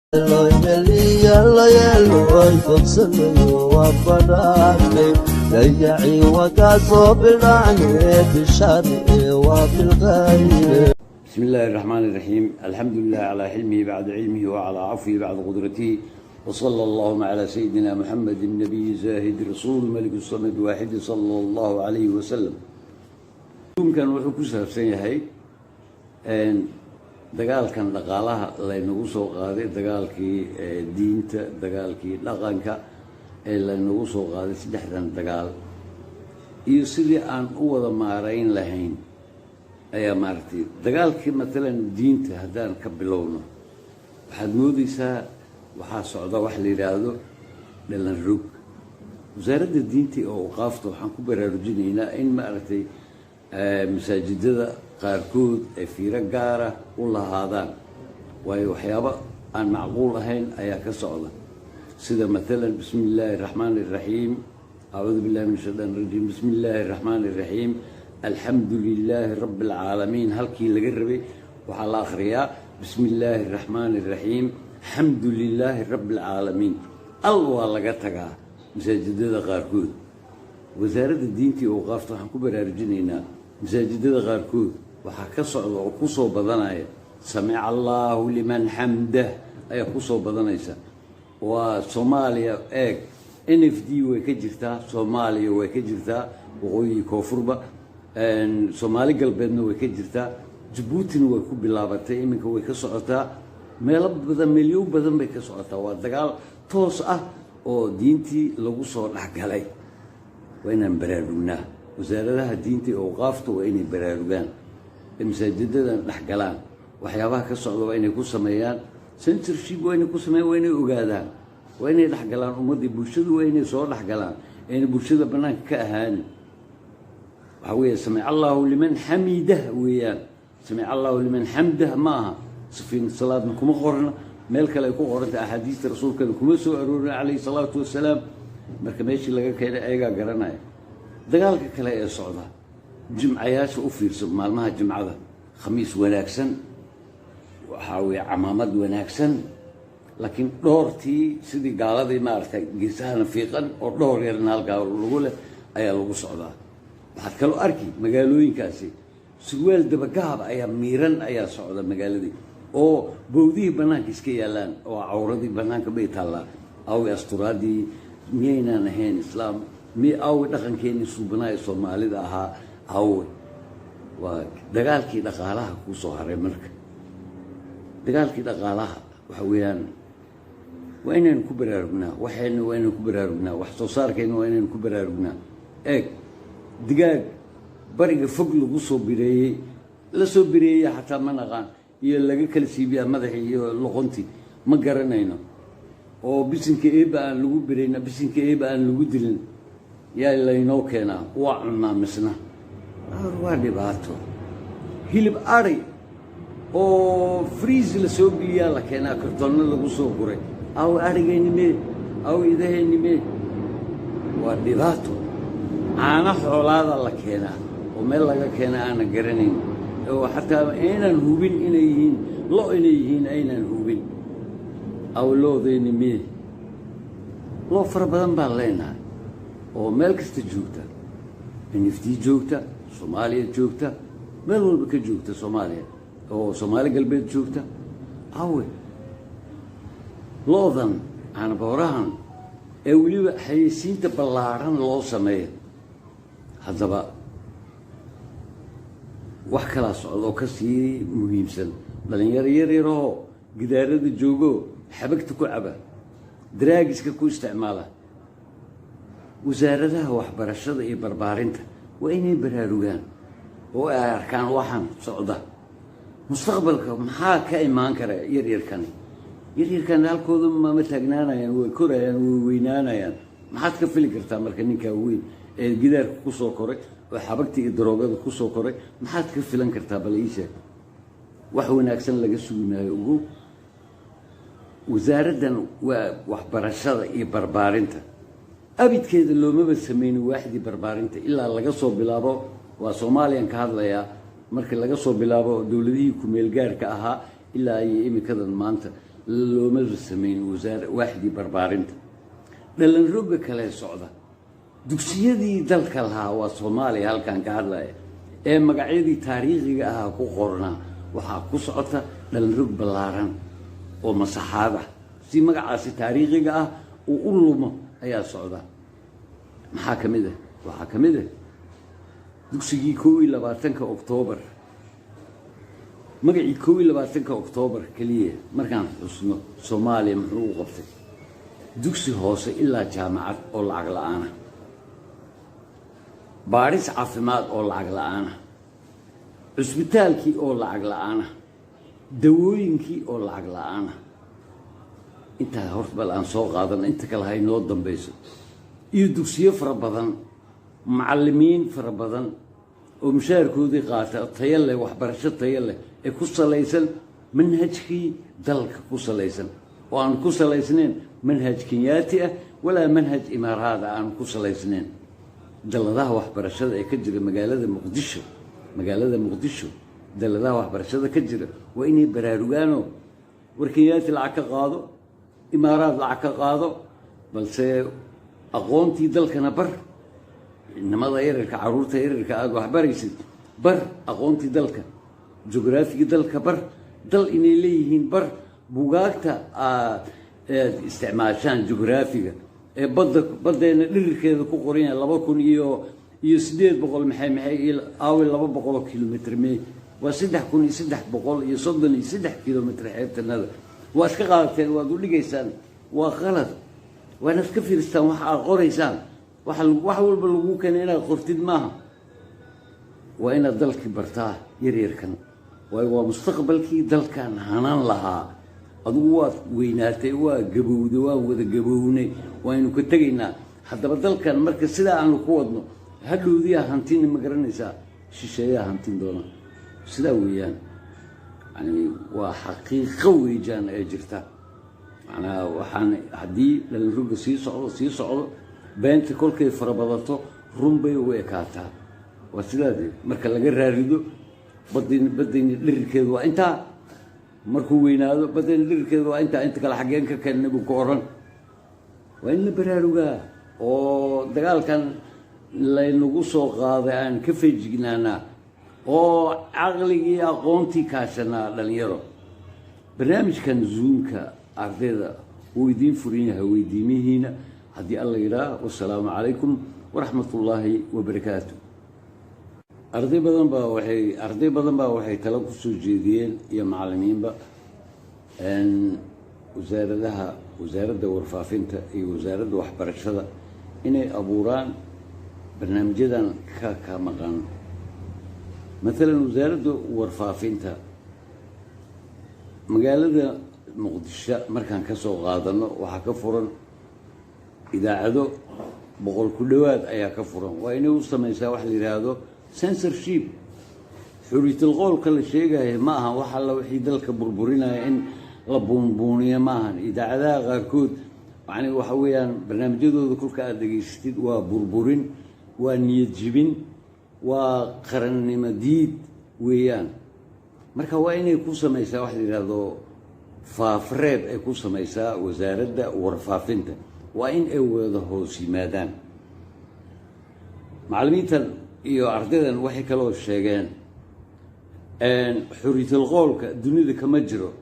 Dayaci wakaasoo bidhacne bishaare waa bilkhayre. بسم الله الرحمن الرحيم، الحمد لله على حلمه بعد علمه وعلى عفوه بعد قدرته، وصلى اللهم على سيدنا محمد النبي زاهد رسول ملك الصمد واحد صلى الله عليه وسلم. Kan wuxuu ku saabsan yahay dagaalkan dhaqaalaha laynagu soo qaaday, dagaalkii diinta, dagaalkii dhaqanka ee laynagu soo qaaday, saddexdan dagaal iyo sidii aan u wada maarayn lahayn ayaa maaragtay. Dagaalkii matalan diinta haddaan ka bilowno, waxaad moodeysaa waxaa socda wax la yidhaahdo dhalan rog. Wasaaradda diinta oo awqaafta waxaan ku baraarujinaynaa in maaragtay masaajidada qaarkood ay fiiro gaara u lahaadaan, waayo waxyaabo aan macquul ahayn ayaa ka socda, sida matalan bismi illaahi araxmaani iraxiim, acuudu billahi min ashaytaan rajiim, bismi illaahi araxmaani iraxiim, alxamdu lilaahi rabbi alcaalamiin. Halkii laga rabay waxaa la akhriyaa bismi illaahi araxmaani iraxiim, xamdu lilaahi rabbi alcaalamiin. Al waa laga tagaa masaajidada qaarkood. Wasaaradda diinta iyo awqaafta waxaan ku baraarujinaynaa masaajidada qaarkood waxaa ka socda oo ku soo badanaya samica allaahu liman xamdah ayaa ku soo badanaysa. Waa Soomaaliya, eeg, NFD way ka jirtaa Soomaaliya, way ka jirtaa waqooyi koonfurba, Soomaali Galbeedna way ka jirtaa, Jabuutina way ku bilaabatay, iminka way ka socotaa meelo badan, meelyo badan bay ka socotaa. Waa dagaal toos ah oo diintii lagu soo dhexgalay. Waa inaan baraarugnaa. Wasaaradaha diinta iyo awqaafta waa inay baraarugaan, masaajidadan dhexgalaan, waxyaabaha ka socda waa inay ku sameeyaan censorship, waa inay ku sameeyaan, waa inay ogaadaan, waa inay dhexgalaan ummaddii, bulshadu waa inay soo dhexgalaan, ayna bulshada bannaanka ka ahaanin. Waxaa weeye samic allahu liman xamidah weeyaan, samic allahu liman xamdah ma aha. Safiin salaadna kuma qorna, meel kale ay ku qoranta, axaadiista rasuulkana kuma soo aroorin calayhi salaatu wasalaam. Marka meeshii laga keenay ayagaa garanaya. Dagaalka kale ee socda, jimcayaasha u fiirso, maalmaha jimcada khamiis wanaagsan, waxaa weeye camaamad wanaagsan, laakiin dhoortii sidii gaaladii maaragtay geesahana fiiqan oo dhoor yarna halkaa lagu leh ayaa lagu socdaa. Waxaad kaloo arki magaalooyinkaasi surwaal dabagaab ayaa miiran ayaa socda magaaladii, oo bowdihii bannaanka iska yaallaan, oo cawradii bannaanka bay taallaa. Aaway asturaadii? Miyaynaan ahayn islaam? Mi aaway dhaqankeenii suubanaa ee Soomaalida ahaa? Aaway? Waa dagaalkii dhaqaalaha kuu soo haray. Marka dagaalkii dhaqaalaha waxa weeyaan waa inaynu ku baraarugnaa waxayna, waa inaynu ku baraarugnaa wax soo saarkayna, waa inaynu ku baraarugnaa. Eeg, digaag bariga fog lagu soo bireeyey, la soo bireeyey xataa ma naqaan, iyo laga kala siibiyaa madaxii iyo loqontii, ma garanayno, oo bisinka eeba aan lagu birayna, bisinka eeba aan lagu dilin yaa laynoo keenaa, waa cunnaa misna. Waa dhibaato. Hilib ari oo freeze la soo geliyaa la keenaa, kartoonna lagu soo guray. Aw arigayni mee? Aw idahayni mee? Waa dhibaato. Caano xoolaada la keenaa oo meel laga keenaa aanan garanayn, oo xataa aynaan hubin inay yihiin lo, inay yihiin aynaan hubin. Aw loodayni mee? Loo fara badan baan leenahay oo meel kasta joogta, NFD joogta, Soomaaliya joogta, meel walba ka joogta Soomaaliya, oo Soomaali Galbeed joogta. Awe loodan caanaboorahan ee weliba xayeysiinta ballaadhan loo sameeyo? Haddaba wax kalaa socda oo ka sii muhiimsan: dhalinyaro yar yarahoo gidaarada joogo, xabagta ku caba, drugs-ka ku isticmaala. Wasaaradaha waxbarashada iyo barbaarinta waa inay baraarugaan oo ay arkaan waxaan socda. Mustaqbalka maxaa ka imaan kara yaryarkani? Yaryarkani halkooda mama taagnaanayaan, way korayaan, way weynaanayaan. Maxaad ka fili kartaa marka ninkaa weyn ee gidaarka ku soo koray oo xabagta iyo daroogada ku soo koray? Maxaad ka filan kartaa? Bal ii sheeg. Wax wanaagsan laga sugi maayo. Ogow, wasaaraddan waa waxbarashada iyo barbaarinta, abidkeeda loomaba sameynin waaxdii barbaarinta ilaa laga soo bilaabo, waa Soomaaliyan ka hadlayaa, marka laga soo bilaabo dowladihii ku-meelgaarka ahaa ilaa iyo imikadan maanta. Looma samayn wasaar waaxdii barbaarinta. Dhalanroga kale socda, dugsiyadii dalka lahaa, waa Soomaaliya halkan ka hadlaya, ee magacyadii taariikhiga ahaa ku qornaa, waxaa ku socota dhalanrog ballaaran oo masaxaad ah si magacaasi taariikhiga ah uu u lumo ayaa socda. Maxaa ka mid ah? Waxaa ka mid ah dugsigii 21-ka Oktoobar. Magacii 21-ka Oktoobar keliya markaan xusno, Soomaaliya muxuu u qabtay? Dugsi hoose ilaa jaamacad oo lacag la-aana, baadhis caafimaad oo lacag la-aana, cusbitaalkii oo lacag la-aana, dawooyinkii oo lacag la-aana. Intaa horta bal aan soo qaadano, inta kale ha inoo dambayso. Iyo dugsiyo fara badan, macallimiin fara badan oo mushaharkoodii qaata, tayo leh, waxbarasho tayo leh ee ku salaysan manhajkii dalka ku salaysan, oo aan ku salaysnayn manhaj Kenyaati ah walaa manhaj Imaaraada aan ku salaysnayn. Dalladaha waxbarashada ee ka jira magaalada Muqdisho, magaalada Muqdisho dalladaha waxbarashada ka jira waa inay baraarugaano. War Kenyaati lacag ka qaado, Imaaraad lacag ka qaado, balse aqoontii dalkana bar inamada yararka, caruurta yararka aada waxbaraysid bar aqoontii dalka, jugraafigii dalka bar, dal inay leeyihiin bar. Bugaagta aad isticmaashaan jugraafiga ee badda, baddeena dhirirkeeda ku qoran yahay 2000 iyo 800, maxay aawi 200 kilomitr me? Waa 3333 kilomitr xeebtanada. Waa iska qaadateen, waad u dhigaysaan, waa qalad. Waa inaad ka fiirstaan waxa aad qoraysaan. Waxa wax walba lagu keenay inaad qortid maaha. Waa inaad dalkii bartaa yaryarkan, waayo waa mustaqbalkii dalkan hanan lahaa. Adigu waad weynaatay, waa gabowday, waan wada gabownay, waynu ka tegaynaa. Haddaba dalkan marka sidaa aanu ku wadno, hadhowdiyaa hantina, ma garanaysaa, shisheeyaa hantin doona. Sidaa weeyaan, yani waa xaqiiqo weejaan ee jirta. Macnaha waxaan haddii dhalinroga sii socdo, sii socdo, beenta kolkay farabadato run bay u ekaataa. Waa sidaadee marka laga raarido badin, badayna dhirirkeedu waa intaa. Markuu weynaado, badayna dhirirkeedu waa intaa, inta kale xaggeen ka keenna buu ka odhan. Waa in la baraarugaa oo dagaalkan laynagu soo qaaday aan ka feejignaanaa oo caqligii aqoontii kaashanaa. Dhalinyaro, barnaamijkan Zoomka ardayda wuu idiin furan yahay weydiimihiina haddii Alla yidhaah. Wasalaamu calaykum waraxmat ullaahi wabarakaatu. Arday badan baa waxay talo ku soo jeediyeen iyo macallimiinba wasaaradaha, wasaaradda warfaafinta iyo wasaaradda waxbarashada, inay abuuraan barnaamijyadan ka maqan. Maalan wasaaradda warfaafinta magaalada Muqdisho markaan ka soo qaadano, waxaa ka furan idaacado 100 ku dhowaad ayaa ka furan. Waa inay u samaysaa wax la yidhaahdo censorship. Xuriyatul qowlka la sheegaya ma aha wax alla wixii dalka burburinaya in la buunbuuniyo ma ahan. Idaacadaha qaarkood yani waxa weeyaan barnaamijyadooda kolka aada dhegaysatid waa burburin, waa niyad jibin, waa qarannimo diid weeyaan. Marka waa inay ku samaysaa wax la yidhaahdo faafreeb ay ku samaysaa wasaaradda warfaafinta. Waa in ay wada hoos yimaadaan. Macallimiintan iyo ardaydan waxay kaloo sheegeen xuriyatul qowlka dunida kama jiro.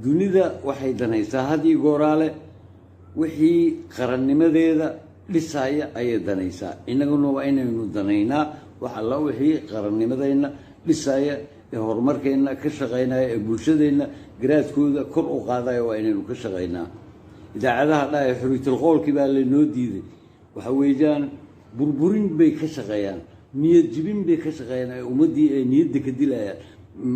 Dunida waxay danaysaa had iyo gooraale wixii qarannimadeeda dhisaya ayay danaysaa. Innaguna waa inaynu danaynaa wax alla wixii qarannimadeenna dhisaya ee horumarkeenna ka shaqaynaya ee bulshadeenna garaadkooda kor u qaadaya, waa inaynu ka shaqaynaa. Idaacadaha dhahaya xuriyatul qowlkii baa laynoo diiday, waxa weeyaan burburin bay ka shaqeeyaan, niyad jibin bay ka shaqeeyaan, ay ummaddii ay niyadda ka dilayaan.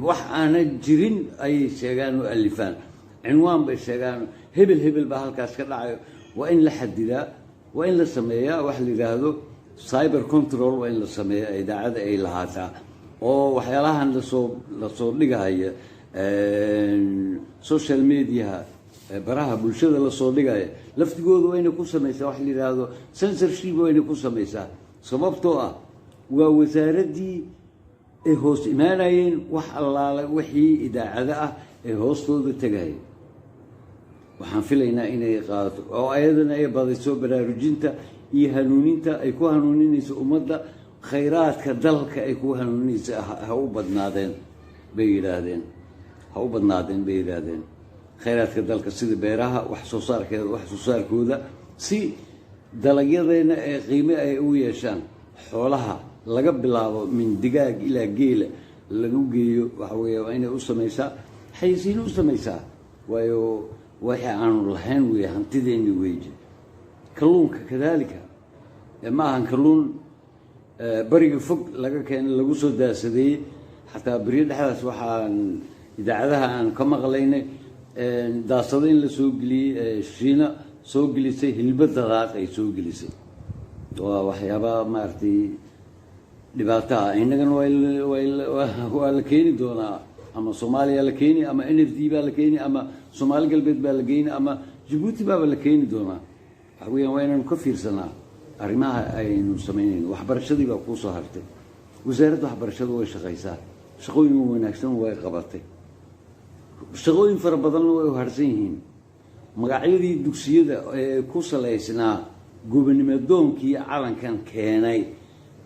Wax aanan jirin ayay sheegaan oo alifaan, cinwaan bay sheegaan, hebel hebel baa halkaas ka dhacayo. Waa in la xadidaa, waa in la sameeyaa wax la yidhaahdo cyber control. Waa in la sameeyaa, idaacada ay lahaataa oo waxyaalahan lasoo dhigahaya social mediaha, baraha bulshada lasoo dhigaya laftigooda, waa inay ku samaysaa wax la yidhaahdo censorship, waa inay ku samaysaa. Sababtoo ah waa wasaaraddii ay hoos imaanayeen wax allaale wixii idaacado ah ee hoostooda tegaya. Waxaan filaynaa inay qaadato oo ayadana ay badiso baraarujinta iyo hanuuninta ay ku hanuuninayso ummadda, khayraadka dalka ay ku hanuuninayso. Ha u badnaadeen bay yidhaahdeen, ha u badnaadeen bay yidhaahdeen khayraadka dalka, sida beeraha, wax soo saarkeeda, wax soo saarkooda, si dalagyadeena ee qiime ay u yeeshaan, xoolaha laga bilaabo min digaag ilaa geela lagu geeyo. Waxa weeye waa inay u samaysaa xayisiin, u samaysaa, waayo waxi aanu lahayn weeye, hantideenni weeye. Kalluunka kadaalika, ma ahan kalluun bariga fog laga keenay, lagu soo daasadeeyey. Xataa beryo dhexdaas waxaan idaacadaha aan ka maqlaynay daasado in la soo geliyey, Shiina soo gelisay, hilbo dadaad ay soo gelisay. Waa waxyaabaa maaragtay dhibaato ah. Innagana waa la keeni doonaa, ama Soomaaliya la keeni, ama NFD baa la keeni, ama Soomaali Galbeed baa la geeni, ama Jabuuti baaba la keeni doonaa. Waxa weeyaan waa inaanu ka fiirsanaa arrimaha aynu samaynayno. Waxbarashadii baa kuusoo hartay. Wasaaradda waxbarashadu way shaqaysaa, shaqooyin wanaagsan way qabatay, shaqooyin fara badanna way harsan yihiin. Magacyadii dugsiyada ee ku salaysnaa gobonimadoonkii calankan keenay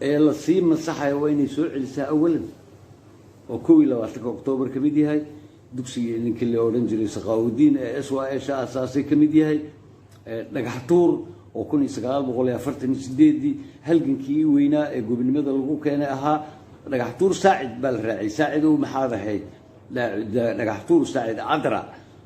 ee lasii masaxayo waa inay soo celisaa awalan, oo 21-ka Oktoobar ka mid yahay, dugsigii ninkii la odhan jiray Saqaawudiin ee SYL aasaasay ka mid yahay, Dhagaxtuur oo 1948-dii halgankii weynaa ee gobonimada lagu keenay ahaa. Dhagaxtuur Saacid baa la raaciyay. Saacid ow maxaad ahayd? Dhagaxtuur Saacid Cadra,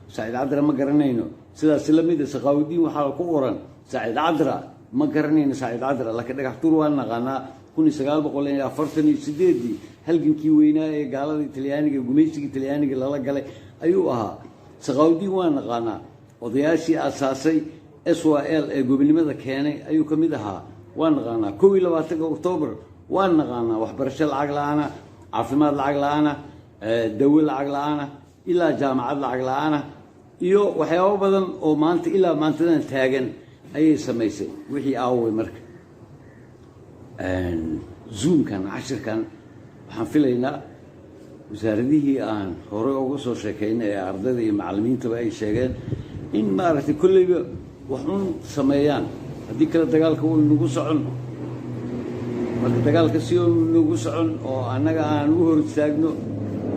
Saacid Cadra ma garanayno. Sidaas lamida Saqaawudiin waxaa ku qoran Saacid Cadra, ma garanayno Saacid Cadra, laakiin Dhagaxtuur waa naqaanaa. 1948-dii halgankii weynaa ee gaalada Talyaaniga, gumaysigii Talyaaniga lala galay ayuu ahaa. Saqaawudiin waa naqaanaa, odayaashii asaasay SYL ee gobonimada keenay ayuu ka mid ahaa, waa naqaanaa. 21-ka Oktoobar waa naqaanaa. Waxbarasho lacag la-aana, caafimaad lacag la-aana, dawo lacag la-aana, ilaa jaamacad lacag la-aana iyo waxyaabo badan oo maanta ilaa maantadan taagan ayay samaysay. Wixii aaway marka Zoomkan cashirkan, waxaan filaynaa wasaaradihii aan horey uga soo sheekaynay ee ardayda iyo macallimiintaba ay sheegeen in maaragtay kolleyba wax un sameeyaan. Haddii kale dagaalka uu nagu socon. Marka dagaalka si uu nagu socon oo annaga aan u hor istaagno,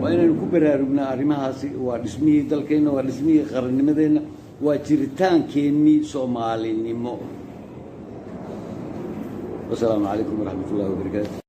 waa inaynu ku baraarugnaa arrimahaasi. Waa dhismihii dalkeenna, waa dhismihii qarannimadeenna, waa jiritaankeenii Soomaalinimo. Wasalaamu calaykum waraxmat ullahi wabarakaatu.